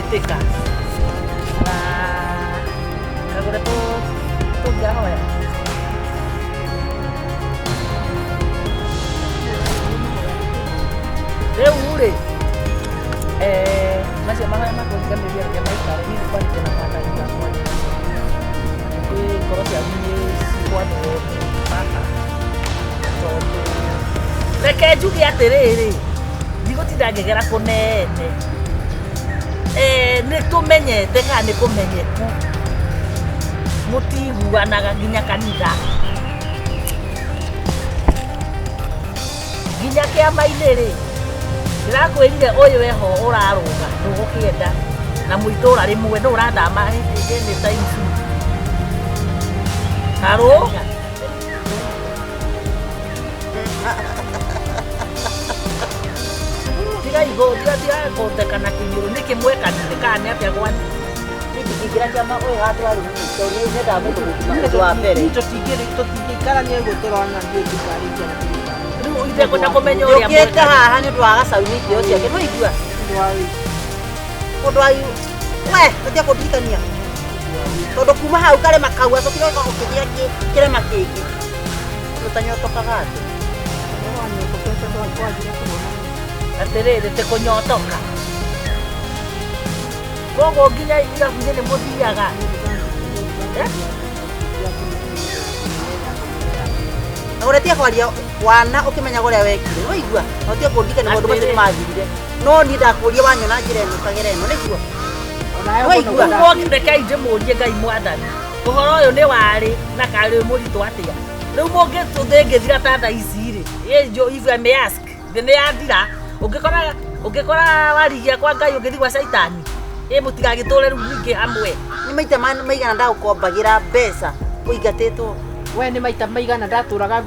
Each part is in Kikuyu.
Mbĩtĩka. Na kagũre tũngĩahoya. Rĩu rĩ, eh, macio mahoya makũriganĩria reke maikare, niĩ nĩkwarĩte na mwathani wakwa. Ningĩ ngoro cianyu nĩ cikwathwo nĩ baba tondũ reke njuge atĩrĩrĩ, ndigũtinda ngĩgera kũnene. Eh, nĩ tũmenyete kana nĩ kũmenyeku mũtiguanaga nginya kanitha nginya kĩama-inĩ rĩ ndĩrakwĩrire ũyũ eho ũrarũga ndũgũkĩenda na mũitũra rĩmwe nũ ũrathama anytime soon harũ tiga igo tiga tiga gũtheka na kĩnyũrũ nĩkĩ mwekanire kana nĩ atĩa gwathiĩ Niĩ ndingĩingĩra kĩama ũyũ gatwarwo nĩ tondũ nĩ nyendaga mũndũ mũgima ũndũ wa mbere. Tũtingĩikarania ũguo tũrona ndiũĩ tũkarĩkia na rĩu itekwenda kũmenya ũrĩa Njũkĩte mwekanire. haha nĩ ũndũ wa gacau nĩ itĩo ciake nĩ waigua ũndũ wa we ũtige kũndirikania tondũ kuma hau karĩma kau acokire ũkĩgĩa kĩrema kĩngĩ ũtanyotokaga atĩ Atĩrĩrĩ tĩ kũnyotoka koguo nginya irabu-inĩ nĩ mũthiaga. Eh? Na ũrĩa kwaria wana ũkĩmenyaga ũrĩa wekire nĩ waigua na ũtige kũndirikania maũndũ macio nĩ mathirire no niĩ ndakũria wanyona njĩra ĩno kagera ĩno nĩguo Waigua? Rĩu rekei ndĩmũrie Ngai mwathani ũhoro ũyũ nĩ warĩ na karĩ mũritũ atĩa rĩu mũngĩthira ta thaa ici rĩ if I may ask thĩ nĩ yathira ũngĩkora ũngĩkora warigia kwa Ngai ũngĩthiĩ gwa caitani ĩ mũtigagĩtũre rĩu ningĩ hamwe. Nĩ maita maigana ndagũkombagĩra mbeca ũingatĩtwo? We nĩ maita maigana ndatũraga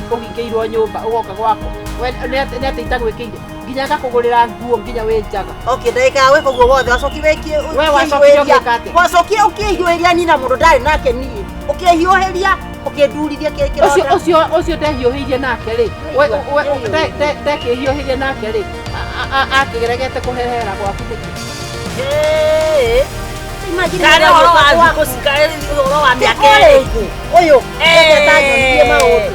ũhingĩirwo nyũmba ũgoka gwakwa. We nĩ atĩa itagwĩkĩire? Nginya ngakũgũrĩra nguo nginya wĩ njaga. Okay, ndagĩka ya gwĩka ũguo wothe wacokire We wacokire ũgĩka atĩa? Wacokire ũkĩhiũhĩria niĩ na mũndũ ndarĩ nake niĩ. Ũkĩhiũhĩria ũkĩndurithia kĩronda. Ũcio ũcio ũcio ndehiũhĩirie nake rĩ, ndekĩhiũhĩrie nake rĩ, akĩgeregete kũhehera gwaku nĩkĩ? Karĩ ũhoro wa thikũ karĩ ũhoro wa mĩaka ĩrĩkũ? Ũyũ endete anyonirie maũndũ.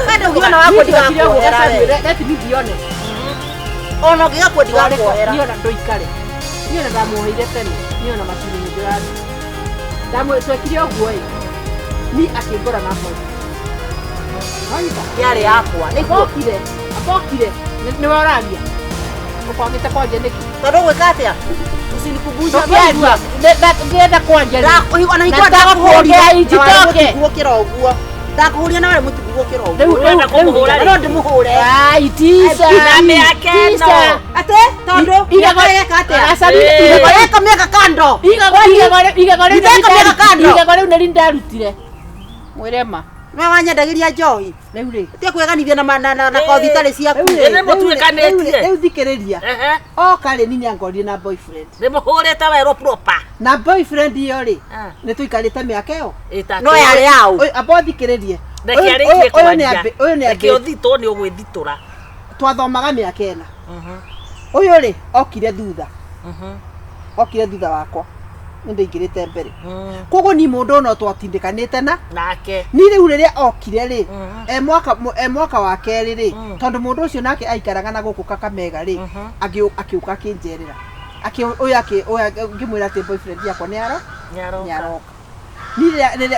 Wenda ũngĩona wakwa ndigakuohera we. Let me be honest. Ona ũngĩgakua ndigakuohera. Niĩ ona ndũikare. Niĩ ona ndamuoheire tene. Niĩ ona matirĩ nĩ ndĩrathiĩ. Ndamwe twekire ũguo ĩ. Ni akĩngora na boy. Wanyita? Yarĩ yakwa. Nĩguo. Ambokire. Ambokire. Nĩwe ũraria. Ũkwagĩte kwaria nĩkĩ? Tondũ ũgwĩka atĩa? Usinikumbushe. Ndũkĩaria. Ndĩrenda kwaria rĩu. Ona Na hingwo ndakũhũria ndakũhũria injitoke. Mũtiguokĩra ũguo. Ndakũhũria nawe mũtiguokĩra ũguo. Rĩu Ũrenda kũmũhũra rĩ? No ndĩmũhũre. Ai, tisa. Na mĩaka ĩno. Tisa. Atĩ tondũ Igego- mĩaka ĩgeka atĩa? Aca, Ĩĩ. igego- Ĩka mĩaka kando. Igego rĩu Itheka mĩaka kando. igego rĩu nĩ ndarutire. Mwĩre ma. Nĩwe wanyendagĩria njohi. Rĩu rĩ. Tiga kwĩganithia na kothi itarĩ ciaku. Ĩ, nĩ mũtuĩkanĩtie. Rĩu thikĩrĩria. Ehe. Oka rĩ ni nĩangorire na boyfriend. Nĩ mũhũrĩte werũ proper. Na boyfriend ĩyo rĩ Ah. nĩ tũikarĩte mĩaka ĩyo. Ĩtatũ. No yarĩ yaũ. Ũyũ amba ũthikĩrĩrie. Reke Ũyũ- arĩkie ũyũ- ũyũ nĩ kwaria. ũyũ nĩ Reke ambĩ- ũthitwo nĩ ũgwĩthitũra. twathomaga mĩaka ĩna. Ũyũ rĩ okire thutha. Okire thutha wakwa. Nĩ ndaingĩrĩte mbere. Koguo ni mũndũ no twatindĩkanĩte na Nake. ni rĩu rĩrĩa okire rĩ e mwaka e mwaka wa kerĩ rĩ tondũ mũndũ ũcio nake aikaraga na gũkũ Kakamega rĩ akĩũka akĩnjerera ũyũ ũyũ ngĩmwĩra atĩ boyfriend yakwa nĩ aro Nĩaroka. nĩaroka ni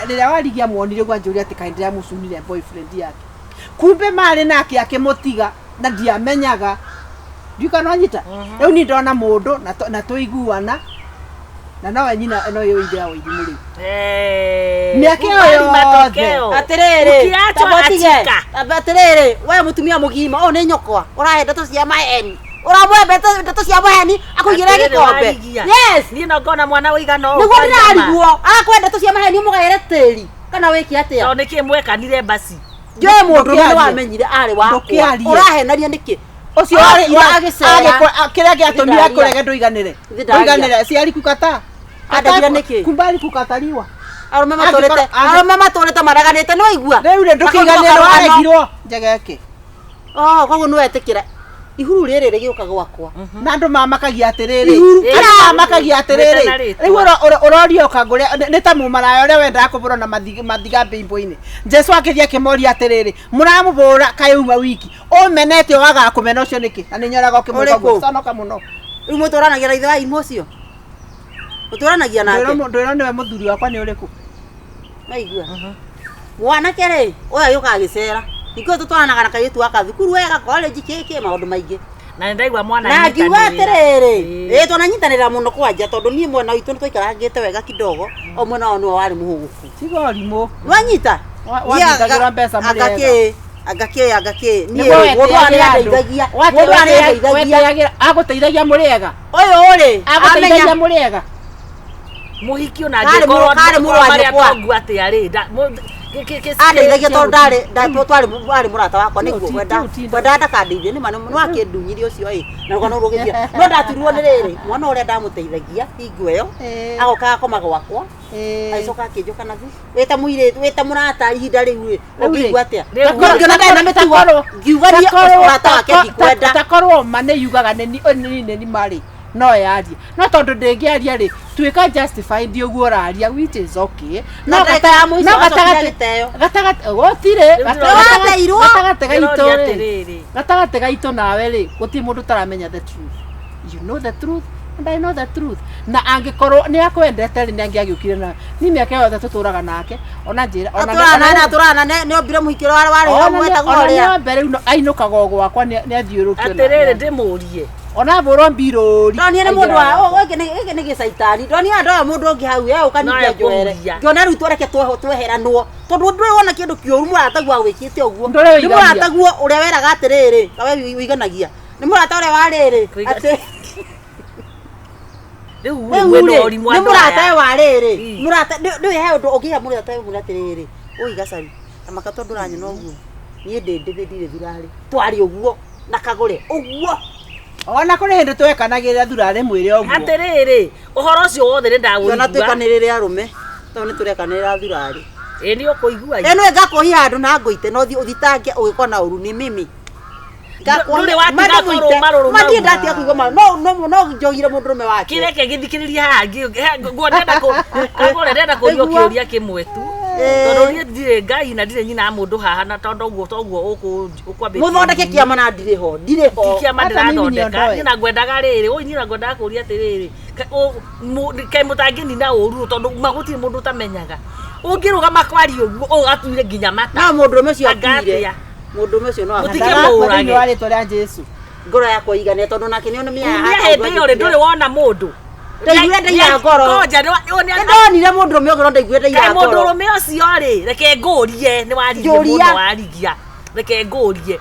rĩrĩa warigia muonire ũguo anjũria atĩ kaĩ ndĩramũcunire boyfriend yake kumbe marĩ nake akĩmũtiga na ndiamenyaga ndiũ kana wanyita rĩu ni ndona mũndũ na tũiguana na nowe nyina no yo ithe wa irimũ rĩu Eh, Mĩaka ĩyo kubali yothe. matokeo. Atĩrĩrĩ, Ukiachwa tamba ũtige. achika. Tamba atĩrĩrĩ, we mũtumia mũgima, ũyũ nĩ nyũkwa, ũrahe ndeto cia maheni. Ũramũhe ndeto cia maheni, akũigĩre Atĩrĩrĩ, gĩkombe. warigia. Yes. Niĩ no ngona mwana ũigana ũũ Nĩguo kwaria ma. ndĩrarigwo, arakũhe ndeto cia maheni ũmũgaĩre tĩri, kana wĩke atĩa? Tondũ nĩkĩ mwekanire basi. Njũĩ mũndũ ũrĩa Ndũkĩarie. wamenyire arĩ wakwa. Ndũkĩarie. Ũrahenania nĩkĩ? Ũcio Okire agĩcera. kĩrĩa gĩatũmire Ithe akũrege ndũiganĩre. Ithe ndaria. Ndũiganĩre si alikukata. Andagire nĩkĩ? Kumbe alikukataliwa. Arũme matũrĩte, Angĩkorwo- arũme matũrĩte maraganĩte nĩ waigua? Rĩu rĩ ndũkĩiganĩre Makarũgano. waregirwo njegeke. Oh, koguo nĩ wetĩkĩra. Ihuru rĩrĩ rĩgĩũka gwakwa. Na andũ mamakagia atĩrĩrĩ, Ihuru. andũ mamakagia atĩrĩrĩ, Mwĩtana rĩtwa. rĩu ũroria ũkangũrĩa nĩ ta mũmaraya ũrĩa wendaga kũbũrwo na mathiga mbĩmbũ-inĩ. Jesu akĩthiĩ akĩmoria atĩrĩrĩ, mũramũbũra kaĩ uma wiki, ũmenete wagaga kũmena ũcio nĩkĩ? Na nĩ nyoraga ũkĩmwĩka ũguo. Ũrĩkũ? Conoka mũno. Rĩu mũtũranagia na ithe wa imũ ũcio? Mũtũranagia nake? Ndwĩrwo nĩwe mũthuri wakwa nĩ ũrĩkũ? Maigua. Mwanake rĩ, ũyũ agĩũka agĩcera. Ningĩ tũtwaranaga na kairĩtu gaka thukuru wega, college kĩkĩ, maũndũ maingĩ. Na nĩndaigua mwana Na ngiuga anyitanĩrĩra. atĩrĩrĩ, Ĩĩ. ĩĩ twananyitanĩra mũno kwanja tondũ niĩ mwena witũ nĩtwaikarangĩte wega kidogo, o mwena wao nĩwe warĩ mũhũgũku. Tiga ũrimũ. Nwanyita? Wathingagĩrwo mbeca mũrĩ anga ega. kĩ, anga kĩ, anga kĩ. Niĩ Nĩguo mũndũ ũyũ wetĩagĩra andũ. nĩandeithagia. Mũndũ ũyũ nĩandeithagia. Wetĩagĩra, agũteithagia mũrĩ ega. Ũyũ rĩ, Agũteithagia amenya mũrĩ ega. Mũhiki ona Karĩ angĩkorwo karĩ mũrũ wa marĩ nyũkwa. atongu atĩa rĩ, andeithagia tondũ ndarĩ twarĩ warĩ mũrata wakwa nĩguo kwenda kwenda ndakandeithie nĩ ma nĩ wakĩndunyire ũcio ĩ na rũgano rũgĩthira no ndaturirwo nĩ rĩrĩ mwana ũrĩa ndamũteithagia hingo ĩyo agoka agakoma gwakwa agĩcoka akĩnjoka na thu wĩta mũirĩtu wĩta mũrata ihinda rĩu rĩ ũngĩigua atĩa Rĩu- ngĩona ndarĩ na mĩtugo ngiuga niĩ mũrata wake ndikwenda takorwo ma nĩ yugaga nĩ nĩ marĩ no yarie no tondũ ndĩngĩaria rĩ tuĩka justified ũguo ũraria which is okay Na ndagĩka ya mũico no acokire gatagatĩ agĩteo. gatagatĩ gũtirĩ Rĩu Nĩwateirwo. gatagatĩ gaitũ Ndĩroria rĩ atĩrĩrĩ. gatagatĩ gaitũ nawe rĩ gũtirĩ mũndũ ũtaramenya the truth. You know the truth and I know the truth. Na angĩkorwo nĩ akwendete rĩ nĩ angĩagĩũkire na ni mĩaka yothe tũtũraga nake ona njĩra ona atũrana atũrana nĩ ombire mũhiki ũrĩa warĩ warĩ ona mwetagwo nĩ ũrĩa mbere rĩu ainũkaga o gwakwa nĩ athiũrũkio Atĩrĩrĩ ndĩmũrie. ona bũrwo mbirũri ndonire nĩ mũndũ wa gĩkĩ nĩ gĩkĩ nĩ gĩcaitani ndonire andũ aya mũndũ ũngĩ hau e ũkanikia No njoere ekũhuria. ngĩona rĩu twereke tweheranwo tondũ ndũrĩ wona kĩndũ kĩũru mũrataguo agwĩkĩte ũguo Ndũrĩ nĩ ũigania. mũrataguo ũrĩa weraga atĩrĩrĩ kawe ũiganagia nĩ mũrata ũrĩa warĩrĩ Kũiga- atĩ Rĩu rĩu rĩ rĩ mwĩna ũrimũ nĩ andũ mũrata aya. we warĩrĩ Ii. mũrata ndũĩ he ũndũ ũngĩhe mũrata we mwĩre atĩrĩrĩ ũi gacaru amaka tondũ ũranyona ũguo niĩ ndĩ ndĩthĩ ndirĩ thurarĩ twarĩ ũguo na kagũre ũguo ona kũrĩ hĩndĩ twekanagĩrĩra thurarĩ mwĩrĩ ũguo Atĩrĩrĩ, ũhoro ũcio wothe nĩ Tuona ndaũigua. twĩkanĩrĩre arũme tondũ nĩ tũrekanĩrĩra thurarĩ Ĩ nĩ ũkũigua. ĩno ĩngakũhi handũ na ngũite no thiĩ ũthitange ũgĩkwo na ũru nĩ mimi Ndũrĩ watiga kũrũma rũrũma mathiĩ u. ndatiga kũigua ma no no no njogire mũndũrũme wake Kĩreke gĩthikĩrĩrie haha ndĩrenda kagũre ndĩrenda kũrio Nĩguo. kĩũria kĩmwe tu. Ĩĩ. Tondũ niĩ ndirĩ Ngai na ndirĩ nyina wa mũndũ haha na tondũ ũguo toguo ũkwambĩtie. mũthondeke kĩama na ndirĩ ho ndirĩ ho Ti kĩama Hata mimi ndĩrathondeka. niondoe. Niĩ na ngwendaga rĩrĩ, ũi niĩ na ngwendaga kũria atĩrĩrĩ, kaĩ mũtangĩnina ũru tondũ ma gũtirĩ mũndũ ũtamenyaga. Ũngĩrũgama kwaria ũguo ũgatuire nginya mata. no mũndũrũme ũcio Anga akuire atĩa? mũndũrũme ũcio no Mũtige akuire. Ndarakua mũũrage. thĩinĩ wa rĩtwa rĩa Jesu ngoro yakwa igane tondũ nake nĩona mĩaya Kumia hĩndĩ ĩyo rĩ ndũrĩ wona mũndũ. Ndaiguire ndaira ngoro. Ngoja nĩ ndonire mũndũrũme ũngĩ no ndaiguire ndaira Kaĩ ngoro mũndũrũme ũcio rĩ reke ngũrie nĩ waririe Njũria. mũno warigia reke ngũrie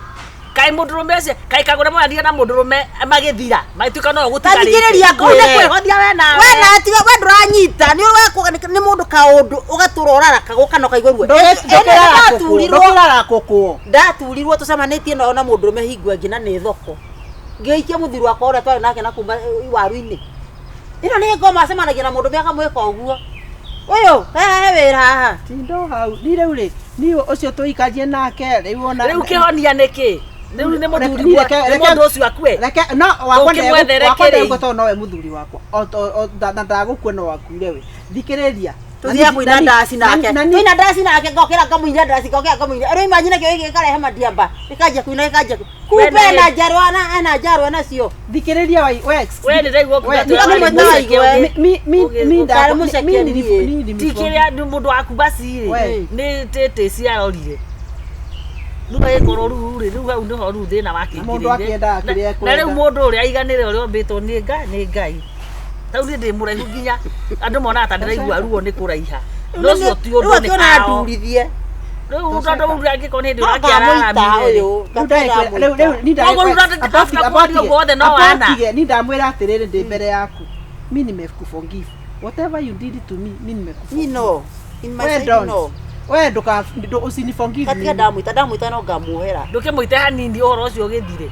kaĩ mũndũrũme ũcio kaĩ kagũre mwaria na mũndũrũme magĩthira magĩtuĩka no gũtigarĩte Tathikĩrĩria kũu nĩ ngwĩre. kwĩhothia we nawe we na tiga we ndũranyita nĩ ũrekwo nĩ mũndũ kaũndũ ũgatũra ũraraka gũka na ũkaigua ruo ndaturirwo ndũkĩrarakũkwo ndaturirwo tũcemanĩtie nao na mũndũrũme hingo ĩngĩ na nĩ thoko ngĩikia mũthuri wakwa ũrĩa twarĩ nake na kuma waru-inĩ ĩno nĩ ngoma acemanagia na mũndũrũme akamwĩka ũguo ũyũ he wĩra haha tindo hau ni rĩu rĩ ni ũcio tũikarie nake rĩu ona rĩu kĩhonia nĩ kĩ rĩu nĩ mũthuri Reke- nĩ reke- mũndũ ũcio akue reke no wakwa Ũkĩmwethere wakwa kĩrĩ? ndegũkua tondũ nowe mũthuri wakwa na ndagũkua no wakuire we thikĩrĩria tũthiaga kũina ndaci nake na ni- tũina ndaci nake ngokĩra ngamũina ndaci ngokĩra ngamũina rĩu imagine kĩo gĩkarehe madiamba gĩkanjia kũina gĩkanjia kumbe We na- ena njarwa na ena njarwa nacio thikĩrĩria wai wex we nĩ ndaigua We- ũkiuga atĩ nĩ warĩ mũtwe mũceke waigua. ũngĩ. mi Ũkarĩ mũceke niĩ. Ti kĩrĩa nĩ mũndũ waku basi rĩ We. nĩ tĩtĩ ciarorire rĩu agĩkorwo rĩu rĩ rĩu hau nĩho rĩu thĩna Mũndũ akĩendaga kĩrĩa na rĩu ekwenda. mũndũ ũrĩa aiganĩre ũrĩa ũmbĩtwo nĩ Ngai nĩ Ngai tau niĩ ndĩ mũraihu nginya andũ monaga ta ndĩraigua ruo nĩ kũraiha no ũcio ti rĩu ũndũ nĩ akĩona kao ndurithie rĩu tondũ rĩu angĩkorwo nĩ hĩndĩ no ngamũita ũrakĩararamire ũyũ Koguo rĩu after kuonio guothe no wana. ni ndamwĩra atĩrĩrĩ ndĩ mbere yaku mi nimekuforgive whatever you did to me mi nimekuforgive Ni no in my We side don't. no We nduka usiniforgive katika mimi. ndamwita ndamwita no ngamuohera ndũkĩmũite hanini ũhoro ũcio ũgĩthire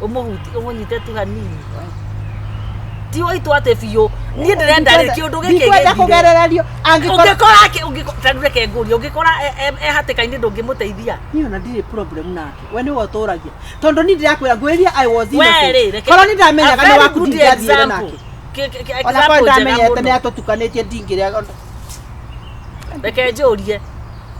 ũmũhuti ũmũnyite tu hanini Ti ũitũ atĩ biũ. Niĩ ndĩrenda rĩ kĩũndũ gĩkĩ Ndikwenda gĩthire. kũgerererio angĩkorwo Ũngĩkora ũngĩkora reke ngũrie, ũngĩkora e hatĩka-inĩ ndũngĩmũteithia. Niĩ ona ndirĩ problem nake, we nĩwe ũtũragia, tondũ niĩ ndĩrakwĩra ngwĩria I was We rĩ, innocent. reke Korwo nĩ ndamenyaga a nĩ very waku good ndingĩathiire example. nake. Example Ona korwo njega ndamenyete mũno. nĩ atũtukanĩtie ndingĩrĩa. Reke njũrie,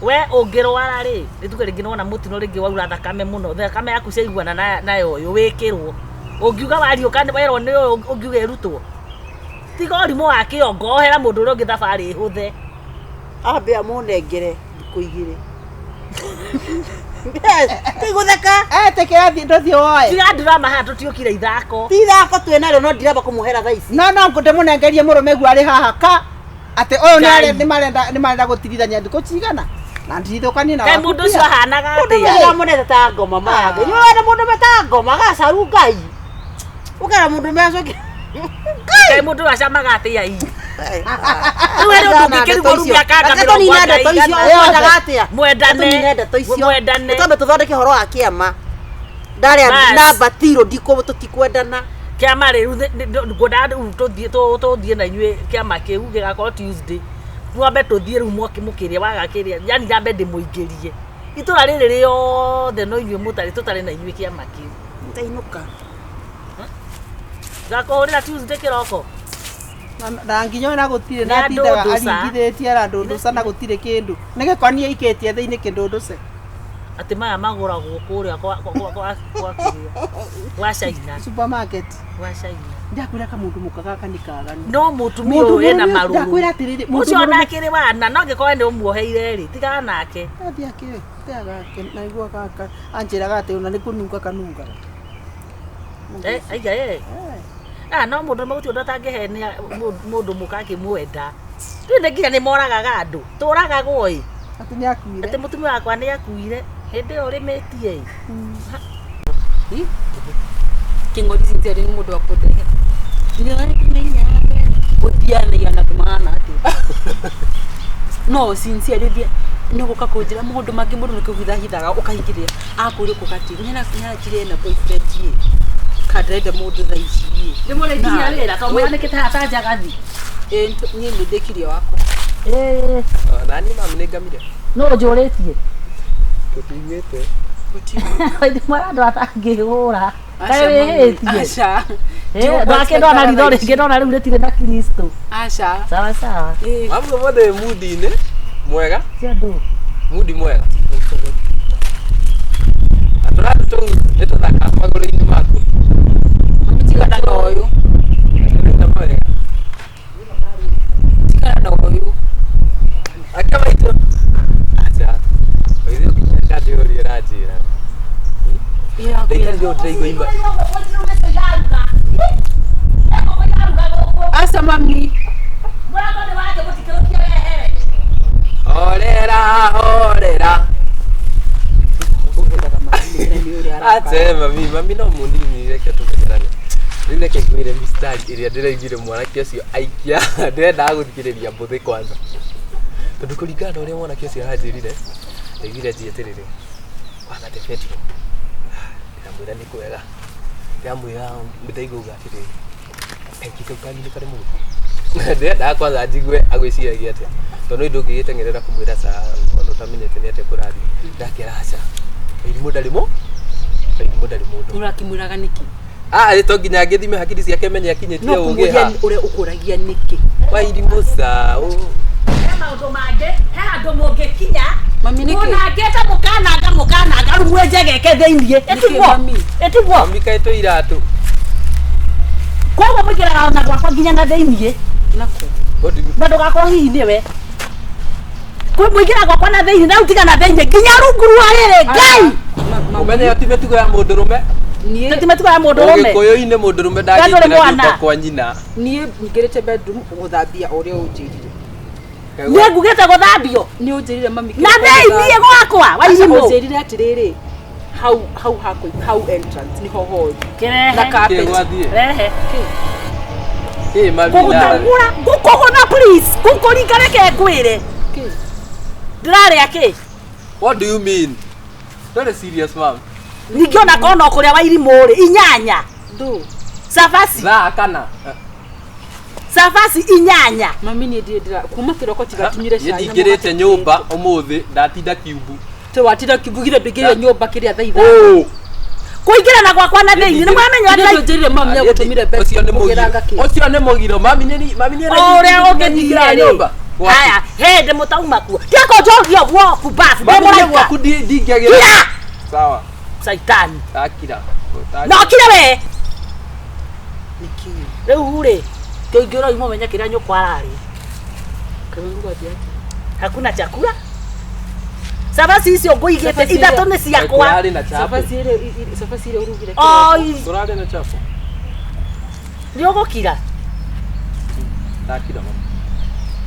we ũngĩrwara rĩ, nĩ tuge rĩngĩ nĩwona mũtino rĩngĩ waura thakame mũno, thakame yaku ciaiguana na ya ũyũ wĩkĩrwo, ũngiuga wariũka werwo nĩ ũyũ ũngiuga ĩrutwo? Tiga ũrimũ wa kĩongo, ohera mũndũ ũrĩa ũngĩ thabarĩ ĩhũthe. Ambe amũnengere thikũ igĩrĩ. Ti gũtheka. Etĩkĩra thiĩ ndũthiĩ woe. Tiga drama haha, tũtiũkire ithako. Ti ithako twĩnarĩo, no ndiramba kũmũhera thaa ici. No ndĩmũnengerie mũrũme guo arĩ haha ka atĩ ũyũ Ngai. nĩ marenda gũtigithania thikũ cigana na ndirithũkanie na Kaĩ waku mũndũ pia. ũcio ahanaga Mũndũ atĩa? ndĩramũnete ta ngoma mage. Nĩ mũndũ meta ngoma gacaru Ngai. Ũkera mũndũ meacoke. Kaĩ mũndũ ũyũ acamaga atĩa ii? Rĩu harĩ ũndũ ũngĩkĩrigwo rĩu mĩaka anga Reke tũnine mĩrongo ndeto icio, ĩigana. ũkwendaga atĩa? Mwendane. Tũnine ndeto icio. Mwendane. Twambe tũthondeke ũhoro wa kĩama. Ndarĩa Bas. namba tiro ndikũ tũtikwendana. Kĩama rĩu ngwendaga rĩu tũthiĩ tũthiĩ na inyuĩ kĩama kĩu gĩgakorwo Tuesday. Mwambe tũthiĩ rĩu mwaki mũkĩrĩa waga kĩrĩa, yani nyambe ndĩmũingĩrie itũra rĩrĩ rĩothe, no inyuĩ mũtarĩ tũtarĩ na inyuĩ kĩama kĩu. Ndainũka. Ngakũhũrĩra Tuesday kĩroko. Na nginya ona gũtirĩ Nĩ na atindaga andũndũca. aringithĩtie arandũndũca na gũtirĩ kĩndũ nĩ gĩkonia ikĩtie thĩinĩ kĩndũndũce. Atĩ maya magũragwo kũrĩa kwa kĩrĩa gwa China. Supermarket. Gwa China. Ndakwĩra kamũndũ mũka gaka nĩ kaganu. No mũtumia Mũndũ ũyũ ena mũrũme, marũrũ. ndakwĩra atĩrĩrĩ, mũndũ Ũcio mũrũme- ona akĩrĩ wana no angĩkorwo nĩ ũmuoheire rĩ, tigana nake. Athiĩ akĩ gake naigua gaka anjĩraga atĩ ona nĩ kũnunga kanungaga. Eh, aiga eh. Ah, no mũndũ ũmwe gũtirĩ ũndũ atangĩhenia mũndũ mũka akĩmwenda. Rĩu nĩ nginya nĩ moragaga andũ, tũragagwo ĩ. Atĩ nĩ akuire. Atĩ mũtumia wakwa nĩ akuire hĩndĩ ĩyo ũrĩmĩtie ĩ. Kĩng'ori sincerely nĩ mũndũ wa kũndehe gũthianagia na andũ mahana atĩa, no sincerely thie nĩ gũka kũnjĩra maũndũ mangĩ, mũndũ nĩ kũhithahithaga ũkahingĩrĩria akũria kũgati nĩaranjire na boyfriend ĩ kandirenda mũndũ thaa ici ĩ. Ndĩmũrĩkirie wĩra tondũ mwanĩkĩte haha ta njagathi. Ĩ, niĩ nĩ ndĩkirie wakwa. Ĩĩ. Nani mamu nĩ ngamire. No ũnjũrĩtie. Tũtiguĩte. Mwana andũ atangĩhũra. Kaĩ wĩhĩtie? Aca. Ndwake ndona ritho rĩngĩ ndona rĩu rĩtirĩ na Kristo. Aca. Sawa sawa. Ĩ. Mamu ũmũthĩ wĩ mundi-inĩ mwega. Cia andũ. Mundi mwega na tũratũ tũu nĩ tũthaka magũrũ-inĩ maku. Tigana na ũyũ. Nĩ mwega. Tigana na ũyũ. Ake maitũ aca ũithe ndanjĩra ũrĩa ũranjĩra. Ndaikarire ũũ ndĩraigua ima. Aca mami. Horera horera. Ũhũthaga mami nĩ ũrĩa araka. Ate mami, mami no munini, reke tũmenyerane. Rĩu reke ngwĩre mistari ĩrĩa ndĩraiguire mwanake ũcio aikia, ndĩrendaga gũthikĩrĩria mbũthĩ kwanza. Tondũ kũringana na ũrĩa mwanake ũcio aranjĩrire, ndaiguire njie atĩrĩrĩ, kwanza te Petro. Ndĩramwĩra nĩ kwega. Ndĩramwĩra ndaigua auga atĩrĩrĩ, kaingĩ kau kanini karĩ mũhuko. Ndĩrendaga kwanza njigue agwĩciragia atĩa. Tondũ nĩ ndũngĩgĩteng'erera kũmwĩra ca ona ũtamenyete nĩ atĩa kũrathiĩ. Ndakĩra aca. Irimũ ndarĩ mũ irimũ ndarĩ mũndũ. Ũrakĩmwĩraga nĩkĩ? Ah, to nginya ngĩthime hakiri ciake menye akinyĩtie No ũgĩ kũmũria ha. ũrĩa ũkũragia nĩkĩ? Wa irimũ ca. He maũndũ mangĩ, he handũ mũngĩkinya Mami nĩkĩ? mũnangĩte mũkananga mũkananga rĩu mwenjegeke thĩiniĩ. Ĩtiguo. Mami? Ĩtiguo. Mami kaĩ twĩ iratũ. Koguo mũingĩraga ona gwakwa nginya na thĩiniĩ. Nako. Na ndũgakorwo hihi nĩwe mũingĩra gwakwa na thĩiniĩ na rĩu tiga na thĩiniĩ nginya rungu rwa rĩrĩ Ngai. Ũmenye ti mĩtugo ya mũndũrũme. Niĩ Ti mĩtugo ya mũndũrũme. Ũgĩkũyũ-inĩ mũndũrũme ndũrĩ ndangĩingĩra mwana. nyũmba kwa nyina. Niĩ nyingĩrĩte bedroom gũthambia ũrĩa ũnjĩrire. Niĩ ngugĩte gũthambio Nĩ ũnjĩrire mami. Na thĩiniĩ gwakwa wairimũ. Ũnjĩrire atĩrĩrĩ, hau hau hakũ hau entrance niho hothe. Kĩrehe. Na carpet. Kĩ gwathiĩ? Rehe. Kĩ mami na. Ngũgũtagũra ngũkũgũtha please ngũkũringa reke ngwĩre. Kĩ? Ndĩrarĩa kĩ? What do you mean? Very serious ma'am. Ningĩ ona korwo no kũrĩa wairimũ rĩ inyanya Ndũ. cabaci. Thaa kana. Cabaci inyanya. Mami niĩ ndirĩ ndĩra kuma kĩroko tiga tunyire Niĩ cai na ndingĩrĩte mũgate. nyũmba ũmũthĩ ndatinda kiumbu. Tũ watinda kiumbugire ndũingĩrire nyũmba kĩrĩa thaa ithano. Ũ. Kũingĩra na gwakwa na thĩinĩ nĩ mwamenya Nĩ atĩ ndũnjĩrire mami nĩagũtũmire mbeca Ũcio nĩ kũgĩra mũgiro. ngakĩ. Ũcio nĩ mũgiro. Mami nĩ mami nĩ o ũrĩa ũngĩthire rĩ. Haya, hĩndĩ mũtauma kuo. Tiga kũnjũria ũguo kumbabu. Ndĩ Mami nĩ mũraika. gwaku ndingĩagĩra. Kira! Sawa. Caitani. Ndakira. No kira we. Rĩu rĩ, kĩingĩra ũyũ mũmenye kĩrĩa nyũkwa ararĩa. Kĩrungu atĩa atĩa? Hakuna chakula. Cabaci icio ngũigĩte Cabaci ithatũ iria- nĩ ciakwa. Kũrarĩ na chapo. Cabaci ĩrĩa cabaci ĩrĩa ũrugire kĩroko. Oi, Kũrarĩ na chapo. nĩ ũgũkira. Ndakira mami.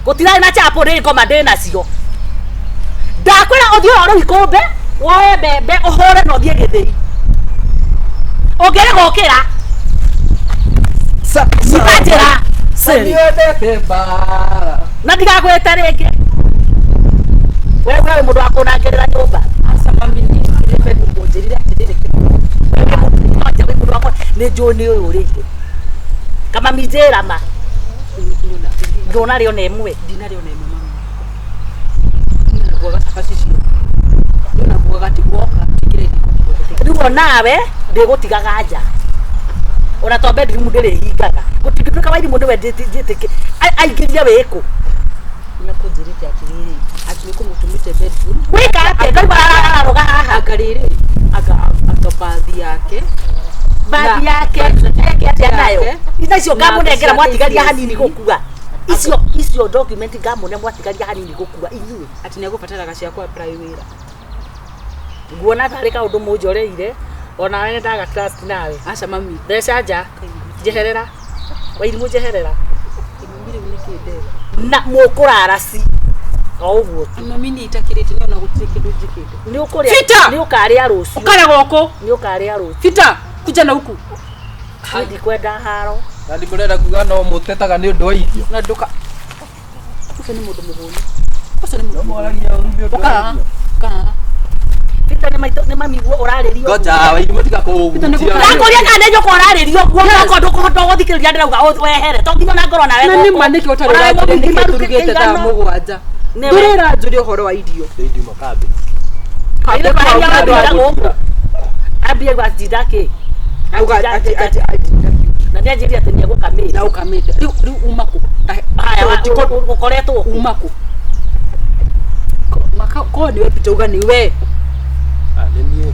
Gũtirarĩ na chapo ndĩ ngoma ndĩ nacio. Ndakwĩra ũthiĩ ũhore ikũmbĩ, woe mbembe ũhũre na ũthiĩ gĩthĩi. Ũngĩrega ũkĩra, nyita njĩra. Niendete mbara. Na ndigagwĩte rĩngĩ. We we wĩ mũndũ wa kũnangĩrĩra nyũmba. Aca mami niĩ ndingĩrire bedroom ũnjĩrire atĩrĩrĩ kĩroko. Wĩ mũndũ wakwa nĩ njũĩ nĩ ũyũ ũrĩire. Kamami njĩra ma. Ndũnarĩ ona ĩmwe. Ndinarĩ ona ĩmwe mami. Ndinaguaga cabaci icio. Ndinaguaga atĩ woka njĩkĩre riko Rĩu onawe ndĩgũtigaga nja. Ona to bedroom ndĩrĩhingaga. Gũtingĩtuĩka wairimũ nĩwe njĩtĩkĩ aingĩrie wĩkũ. Nĩakũnjĩrĩte atĩrĩrĩ atĩ nĩkũmũtũmĩte bedroom Wĩka atĩa ngaigua ararũga haha. anga rĩrĩ anga anga bathi yake Bathi Na- yake eke atĩa nayo. yake. Ina icio Na ngamũnengera mbeca mwatigaria ciake hanini gũkua. Icio icio document ngamũne mwatigaria hanini gũkua inyuĩ. atĩ nĩagũbataraga cia kũ apply wĩra. Nguona tarĩ kaũndũ mũnjoreire onawe nĩ ndaga trust nawe. Aca mami. Mbeca nja njeherera. Wairimũ njeherera. Mami rĩu nĩkĩ ndeka? Na mũkũrara ci. O ũguo tu. Mami niĩ itakĩrĩte nĩ ona gũtirĩ kĩndũ njĩkĩte. Nĩ ũkũrĩa Fita! nĩ ũkarĩa rũciũ. Ũkare gũkũ. Nĩ ũkarĩa rũciũ. Fita, kuja na huku. Niĩ ndikwenda haro. Na ndimũrenda kuga no mũtetaga nĩ ũndũ wa irio. Na nduka. Ũcio nĩ mũndũ mũhũnu. Ũcio nĩ mũndũ No mũhũnu. mwaragia ũru nĩ ũndũ Ũka wa haha. irio. Ũka haha. Peter nĩ maitũ nĩ mami guo ũrarĩrio. Ngoja wairimũ tiga Peter, nĩ kũhutia. gũkara. Ndakũria kana nĩ nyũkwa ũrarĩrio guo okorwo ndũkũhota gũthikĩrĩria ndĩrauga wehere to nginya ona ngorwo nawe Na nĩ ma nĩkĩ ũtarĩ Onawe ũranjũria mũgima nĩkĩ tũrugĩte thaa kĩigana. mũgwanja. Nĩwe. Ndũrĩ ũranjũria ũhoro wa irio. Rĩu ndiuma kambĩ. Ile kwa hiyo andũ arĩa gũkũ. Ambie gwatinda kĩ? Auga atĩ atĩ atĩ Na nĩ anjĩrire atĩ nĩ egũkamĩte. na ũkamĩte. Rĩu rĩu uma kũ? Haya ũkoretwo kũ? Uma kũ? Maka ko nĩwe Peter uga nĩwe. Ah, nĩ niĩ.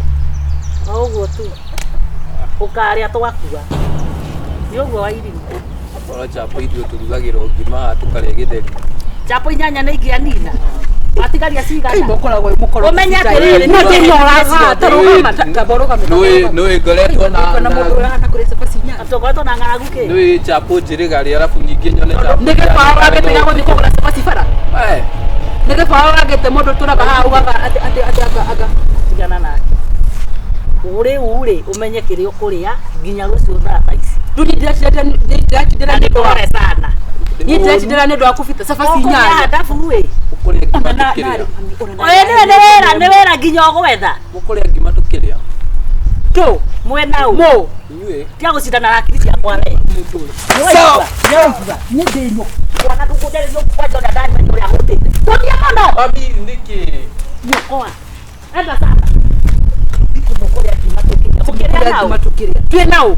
O ũguo tu. Ũkarĩa twakua. Nĩ ũguo wairimũ. Ora chapo ithuĩ tũrugagĩrwo ngima haha tũkarĩa gĩtheri. Chapo inyanya nĩ ingĩanina. Watigaria Kai cigana? mũkoragwo wĩ mũkoroku. Ũmenye atĩrĩrĩ, Nĩ nĩ ndĩroraga, ta rũgama, ta rũgama. Nĩũĩ nĩũĩ ngoretwo na na mũndũ ũrahana kũrĩa cabaci inyanya. Tũkoretwo na ng'aragu kĩ? nĩũĩ chapo njĩrĩga rĩ arabu ningĩ nyone chapo. Nĩ gĩbaũ wagĩte gĩa gũthiĩ kũgũra cabaci bara. Eh, Nĩ gĩbaũ wagĩte mũndũ ũtũraga haha ugaga atĩ atĩ atĩ anga anga. Tigana nake. Rĩu rĩ ũmenye kĩrĩa ũkũrĩa nginya rũciũ thaa ta ici. Rĩu niĩ ndĩratindĩra Na nĩ nĩ ũndũ wa pore sana. niĩ ndĩratindĩra nĩ ũndũ wa kũbita cabaci Ũkũrĩa inyanya. handabu ĩ. mũkũrĩa ngima Ona na tũkĩrĩa. Oye nĩwe nĩ wĩra nĩ wĩra nginya ũgwetha. Mũkũrĩa ngima tũkĩrĩa. Tũ. Mwena ũ. Mũ. Inyuĩ. Tiga gũcindana na akili ciakwa we. Sawa. Nĩ ndĩ nyũkwa na ndũkũnjarĩria kwanja ũrĩa ndamenya ũrĩa hũtĩte. Tũthiĩ mũno. Mami nĩkĩ? Nyũkwa. Enda sana. Ndikũmũkũrĩa ngima tũkĩrĩa. Mũkĩrĩa nao. Ngima tũkĩrĩa. Twĩ nao.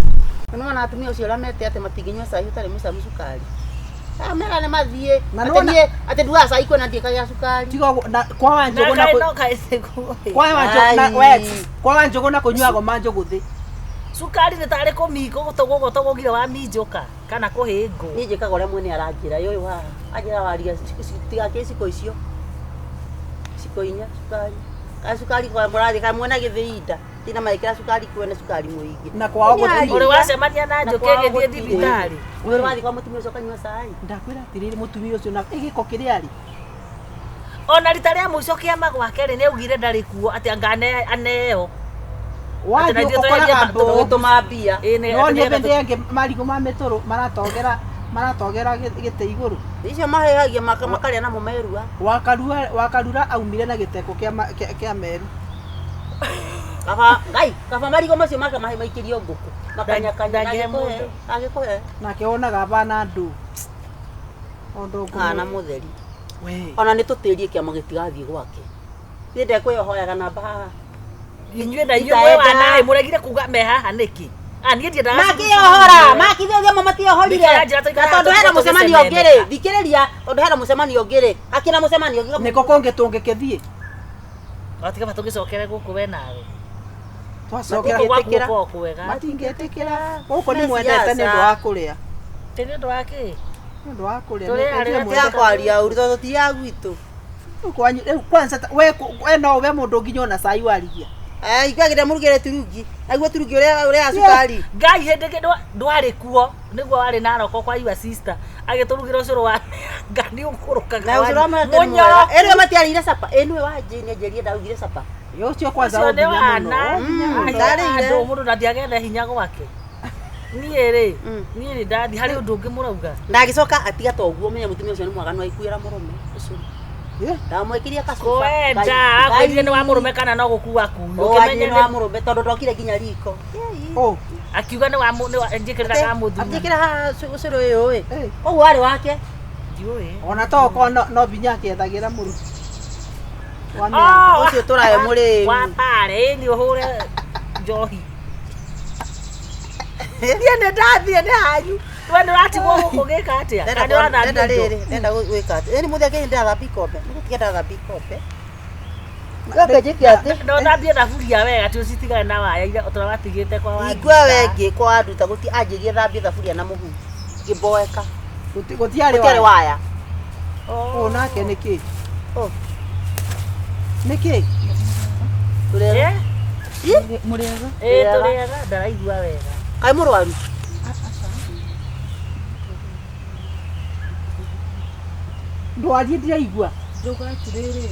Nĩwona atumia ũcio ũrĩa mete atĩ matingĩnyua cai ũtarĩ mũcamu cukari. Amera nĩ mathiĩ. Na Atĩ nĩwona- niĩ atĩ nduaga cai kwena ndiĩkagĩra cukari. Tiga ũguo, na kwa Na Wanjũgũ na kaĩ kũ- no kaĩ ciguo. kwa Wanjũgũ na Ai. we kwa Wanjũgũ na kũnyuagwo manjũgũ thĩ. Cukari nĩ tarĩ kũmingũ gũtũgũgũtũgũgire wa minjũka kana kũhĩngwo. Niĩ njĩkaga ũrĩa mwene aranjĩra yũyũ haha. Anjĩra waria tigakĩre ciko icio. Ciko inya cukari. Ka cukari kwa mũrathiĩ ka mwena gĩthĩi nda. Tina maĩkĩra cukari kwene cukari mũingĩ. Na kwao gũtirĩ. Ũrĩ wacemania na Na njũkĩ kwao ĩgĩthiĩ gũtirĩ. thibitarĩ. Ũrĩ wathiĩ kwa mũtumia ũcio ũkanyua cai. Ndakwĩra atĩrĩrĩ mũtumia ũcio na gĩko kĩrĩa arĩ. Ona rita rĩa mũico kĩama gwake rĩ nĩ augire ndarĩ kuo atĩ anga aneo. Wathiĩ na ithuĩ ũkoraga tũrendia mbũũ. Tũgĩtũma mbia. Ĩ nĩ No nĩ atĩ hĩndĩ ĩngĩ marigũ ma mĩtũrũ maratogera maratogera gĩtĩ igũrũ. Icio mahehagia makarĩa namo merua. Wakarua wakarura aumire na gĩteko kĩa kĩa kĩa meru. Kaba ngai kaba marigũ macio make maikĩrio ngũkũ. Makanyakanya Ndangĩhe agĩkũhe mũndũ. agĩkũhe. Nake wonaga bana andũ. Ondo Kana mutheri. We. Ona nĩ tũtĩrie kĩama gĩtigathiĩ gwake. Niĩ ndekwihoyaga namba haha. Inyuĩ na inyuĩ mwĩ wanaĩ mũregire kuga me haha nĩkĩ? Ah, niĩ ndiendaga Makĩohora, makithia amwe matiohorire. Nĩkĩo aranjĩra tũikare Na tondũ hena haha mũcemanio ũngĩ rĩ, tũgĩcemeneka. thikĩrĩria, tondũ hena mũcemanio ũngĩ rĩ, hakĩna mũcemanio ũngĩ. Nĩko kũngĩ tũngĩkĩthiĩ. Gatiga tũgĩcokere gũkũ we nawe. Twacokera Gũkũ gwaku Matingĩtĩkĩra. gũkoragwo kwega. matingĩtĩkĩra. Gũkũ nĩ mwendete nĩ ũndũ wa kũrĩa. Tĩ nĩ ũndũ wa kĩ? Nĩ ũndũ wa kũrĩa. Tũrĩ arĩa Tiga kwaria ũru tondũ ti ya gwitũ. Rĩu kwanyu rĩu kwanza we no we mũndũ nginya ona cai warigia. Eh, ikwagĩrĩra mũrugĩre turungi. Naguo turungi ũrĩa ũrĩa cukari. Ngai hĩndĩ ĩngĩ ndwarĩ kuo nĩguo warĩ Naroko kwa your sister agĩtũrugĩra ũcũrũ wa mĩanga nĩ ũkũrũkaga Na ũcũrũ wa mũrenge nĩ mũnyoro mwega. Ĩrĩ matiarĩire capa. Ĩ nĩwe wa Jane anjĩrire ndarugire capa. Yo ũcio kwanza ũcio nĩ ũnginya mũno. wana Ũnginya mũno. Ndarĩire. andũ mũndũ ndandiagethe hinya gwake niĩ rĩ Mm. niĩ rĩ ndathi harĩ ũndũ ũngĩ mũrauga Na agĩcoka atiga ta ũguo menya mũtumia ũcio nĩ mwaganu aikuĩra mũrũme. Ũcũrũ. Eh, Ndamwĩkĩria kacuba. kwenda Ngai- akwĩrire nĩ wa mũrũme kana no gũkua kuo Ũkĩmenya ũkĩmenya nĩ wa mũrũme tondũ ndokire nginya riko. Oh, akiuga nĩ wa nĩ wa njĩkĩrĩra ka mũthuri Njĩkĩra haha ũcũrũ ũyũ ĩ. Eh. Ũguo warĩ wake. ndiũĩ ona to okorwo no binya akĩethagĩra mũru. Wa mĩanga. Oh, Ũcio tũrayo mũrĩu. wa pare nĩ ũhũre njohi niĩ nĩ ndathiĩ nĩ hanyu we nĩ ũratigwo gũkũ gĩka atĩa Ndenda Kana nĩ ũrathambia ndenda indo? rĩrĩ, ndenda gwĩka atĩ. Ĩni mũthenya kĩndĩ ndathambia ikombe. Nĩ gũtiga ndathambia ikombe. Yoke njĩke atĩ. No thambie thaburia wega ti ũcitigane na waya iria ũtũra watigĩte kwa wanduta. Ingua we ngĩkwa wanduta gũti anjĩrie thambie thaburia na mũhu. Ngĩmboeka. Gũtiarĩ Gũtiarĩ waya. waya. Ũũ nake nĩkĩ? Oh. Nĩkĩ? Tũrega. Eh? Mũrĩega? Ĩ tũrĩega ndaraigua wega. Kaĩ mũrwaru? Ndwarie ndiraigua. Ndauga atĩrĩrĩ,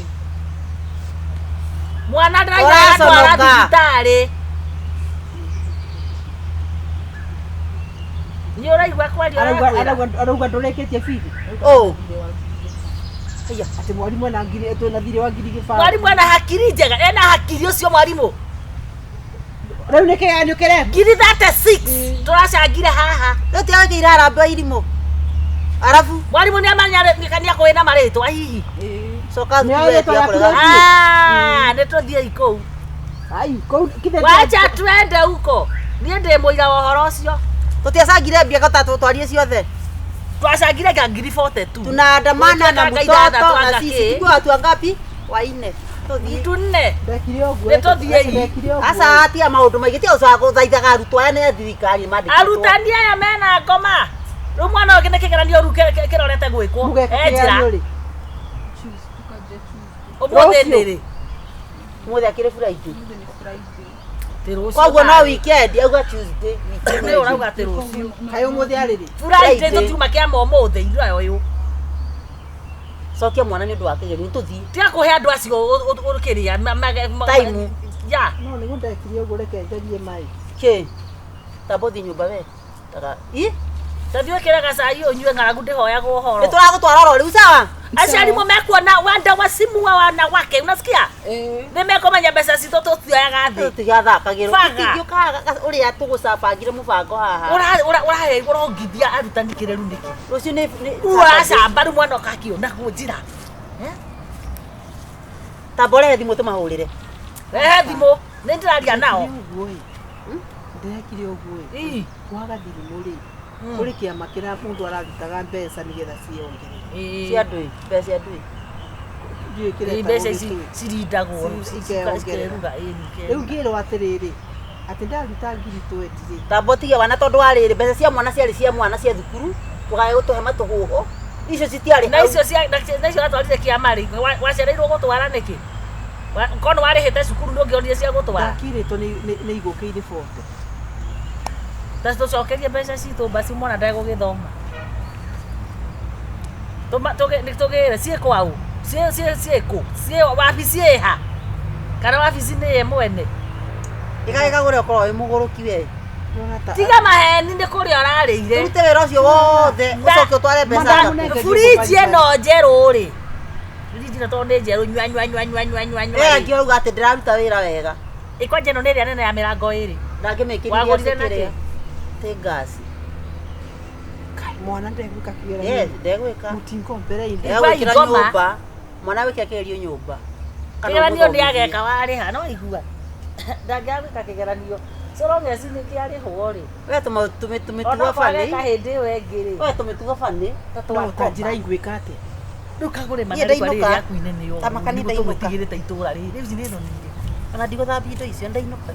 Mwana ndaraigua aratwara Ũraconoka. thibitarĩ. Nĩ ũraigua kwaria Arauga ũrakwĩra? arauga ndũrĩkĩtie bithi. Oh. Aya, atĩ mwarimũ ena ngiri twĩna thirĩ wa ngiri gĩbaũ. Mwarimũ ena hakiri njega, ena hakiri ũcio mwarimũ. Rĩu nĩ kĩgeranio kĩrekwo. Ngiri 36 tũracangire haha. Rĩu tiagĩkĩire harambee wa irimũ. Arabu Mwarimũ nĩ amenya nĩ akũĩ na marĩtwa hihi. coka Nĩ thukuru oĩ rĩtwa ĩtiga rĩaku kũrega. rĩa- Ah, nĩ tũthiĩi kũu. Ai, kũu kithe Wacha twende huko. Niĩ ndĩ mũira wa ũhoro ũcio. Tũtiacangire mbia kota tũtwarie ciothe. Twacangire nga ngiri 42. Tunaandamana na Tũgĩtuĩka nga ithathatũ mtoto na anga sisi. kĩ. Tukiwa watu wangapi? Waine. Tũthiĩ. Mtu nne. Ndekire ũguo. Nĩ tũthiĩi. Ndekire ũguo. Aca tia maũndũ maingĩ tia ũcoka gũthaithaga arutwo aya nĩ a thirikari mandĩkĩtwo. Arutani aya mena ngoma. Rĩu mwana ũngĩ nĩ kĩgeranio rĩu kĩrorete gwĩkwo. Mũgeka Eh, njĩra. kĩgeranio rĩ? tukanjia Tuesday. Ũmũthĩ Rũciũ. nĩ rĩ? Ũmũthĩ akĩrĩ Friday. Ũmũthĩ nĩ Friday. Ti rũciũ. Koguo no tarĩ. weekend auga Tuesday. weekend. Nĩ ũrauga atĩ rũciũ. Kaĩ ũmũthĩ arĩ rĩ? Friday Friday. tũtiuma kĩama ũmũthĩ ithuĩ ũyũ. Cokia mwana nĩ ũndũ wa kĩgeranio tũthiĩ. Tiga kũhe andũ acio ũkĩrĩa Time. Ya. No nĩguo ndekire ũguo reke njarie maĩ. Kĩ? Tamba ũthiĩ nyũmba we. Taka. Ĩ? Tathiĩ ũkĩre gacai ũnyue ng'aragu ndĩhoyagwo ũhoro. Nĩ tũragũtwara oro rĩu sawa? Acio arimũ mekuona wanda wacimu wa wanawake unasikia? Eh, Nĩ mekumenya mbeca citũ tũtioyaga thĩ. Tũtigathakagĩrwo. Baga. Tũtingĩũkaga ũrĩa tũgũcabangire mũbango haha. Ũrahe ũrongithia arutani kĩreru nĩkĩ? Rũciũ nĩ nĩ- Ũracamba rĩu mwana ũkakĩona njĩra. Tamba ũrehe thimũ tũmahũrĩre. Rehe thimũ nĩ ndĩraria nao. Ũguo ĩ. Ndekire ũguo ĩ. Ii. Kwaga thirimũ rĩ. Kũrĩ kĩama kĩrĩa mũndũ ararutaga mbeca nĩgetha ciongerere. Ĩĩ. Cia ndũĩ. Mbeca cia ndũĩ. Ndiũĩ Ĩĩ, kĩretagwo mbeca ici gĩtũĩ. cirindagwo Ikeongerera. cikeruga ĩĩ, Rĩu ngĩrwo atĩrĩrĩ, atĩ ndaruta ngiri 20 rĩ. Tamba ũtige wana tondũ wa rĩrĩ mbeca cia mwana ciarĩ cia mwana cia thukuru tũkae gũtũhe matũhũhũ icio citiarĩ na hau. icio cia na icio watwarire kĩama rĩ wacereirwo gũtwara nĩkĩ? Korwo nĩ warĩhĩte cukuru ndũngĩonire cia gũtwara. Ndakirĩtwo nĩ igũkĩire 40. Ta tũcokerie mbeca citũ basi mwana ndegũgĩthoma. Tũgĩre ciĩ kwaũ? Ciĩ ciĩ ciĩ kũ? Ciĩ wabici ĩha? Kana wabici nĩ ye mwene? Ĩgagĩkagũre ũkorwo wĩ mũgũrũki we. Ndĩrona ta- Tiga maheni nĩ kũrĩa ũrarĩire. Ũrute wĩra ũcio wothe ũcoke ũtware mbeca Madamu ngaku. nenge- Fridge ĩno njerũ rĩ. Fridge ĩno tondũ nĩ njerũ nyua nyua nyua nyua nyua nyua nyua. Ĩyo angĩ auga atĩ ndĩraruta wĩra wega. Ĩkwanja ĩno nĩ ĩrĩa nene ya mĩrango ĩrĩ. Ndangĩmĩkĩrire Wagũrire na kĩrĩa. kĩ? Tĩ ngasi. Kai Mwana ndegwĩka Yes, kĩgeranio. ndegwĩka. Mũtingombere indo. Ndegwĩkĩra Ingoma. nyũmba. Mwana wĩke kĩgerio nyũmba. Kana Kĩgeranio nĩ ũmũthomithie. ageka warĩha no igua. Ndangĩagwĩka kĩgeranio. So long as nĩ kĩarĩhwo rĩ. We tũmĩtugo Ona bani. kwageka hĩndĩ ĩyo ĩngĩ rĩ. We tũmĩtugo bani. No ta njĩra ingwĩka atĩa? Rĩu kagũre Niĩ manarĩ kwa rĩrĩ ndainũka. rĩaku inene ũguo. Ta makanitha inũka. Tũgũtigĩrĩte itũra rĩrĩ. Rĩu ici nĩ thoni irĩkũ? Ona ndigũthambia indo icio ndainũka.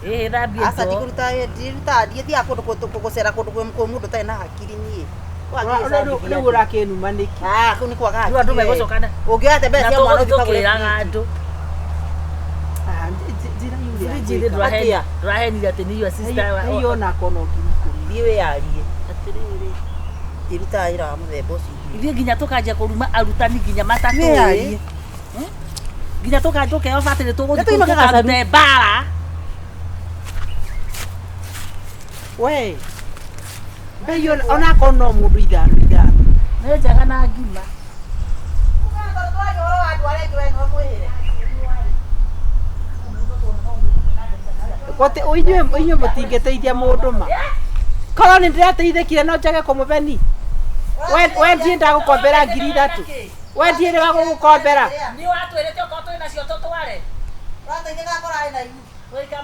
Ĩĩ thambia Aca indo. ndigũruta ndirutaga ndiathiaga kũndũ gũcera kũndũ kwĩ mũndũ ũtarĩ na hakiri niĩ. Rĩu ũrakĩnuma nĩkĩ? Ah, kũu nĩ kwaga Rĩu andũ hakiri we. megũcokana. Ũngĩoya te mbeca Na cia mwana tũgũthiĩ ũthiĩ ũkagũre tũkĩraga fridge. andũ. Ah, njĩra yurĩa Fridge ngwĩka. ĩrĩ Atĩa? ndũrahenire atĩ nĩ your sister. Hiyo onako no 10,000. Thiĩ wĩyarie. Atĩrĩrĩ. Ndirutaga wĩra wa mũthemba ũcio. Ithuĩ nginya tũkanjia kũruma arutani nginya matatũ. Wĩyarie. Nginya tũkeo batĩ nĩ tũgũthiĩ Nĩ tũinũke tũkarute Gacaru. mbara. We. Mbei onako no mũndũ ithano ithano. Nĩ njega na ngima. Gote inyuĩ inyuĩ mũtingĩteithia mũndũ ma. Korwo nĩ ndĩrateithĩkire no njage kũmũbeni. We ndiĩ ndagũkombera 3,000. We ndiĩ wa gũgũkombera. Nĩ watwĩrĩte okorwo twĩ nacio tũtware. Wĩka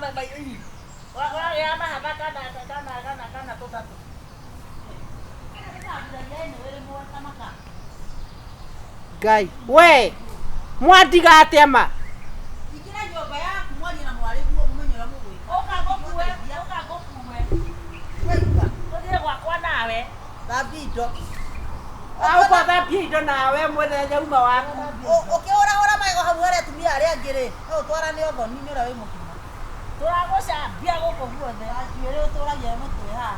ũragĩa mahatha kana kana kana kana tũtatũ. Ngai. We. Mwandiga atĩa ma? Ingĩra nyũmba yaku mwarie na mwarĩguo mũmenye ũrĩa mũgwĩka. Ũka ngũkue, ũka ngũkue. Waigua? Tũthiĩ gwakwa nawe. Thambia indo. Ũkothambia indo nawe mwene nyauma waku. Ũkĩhũrahũra magego hau harĩa atumia arĩa angĩ rĩ, no ũtwarane ũthoni nĩ ũrĩa wĩ mũkima. Tũragũcambia gũkũ guothe. Njuĩrĩ ũtũragia mũtwe haha.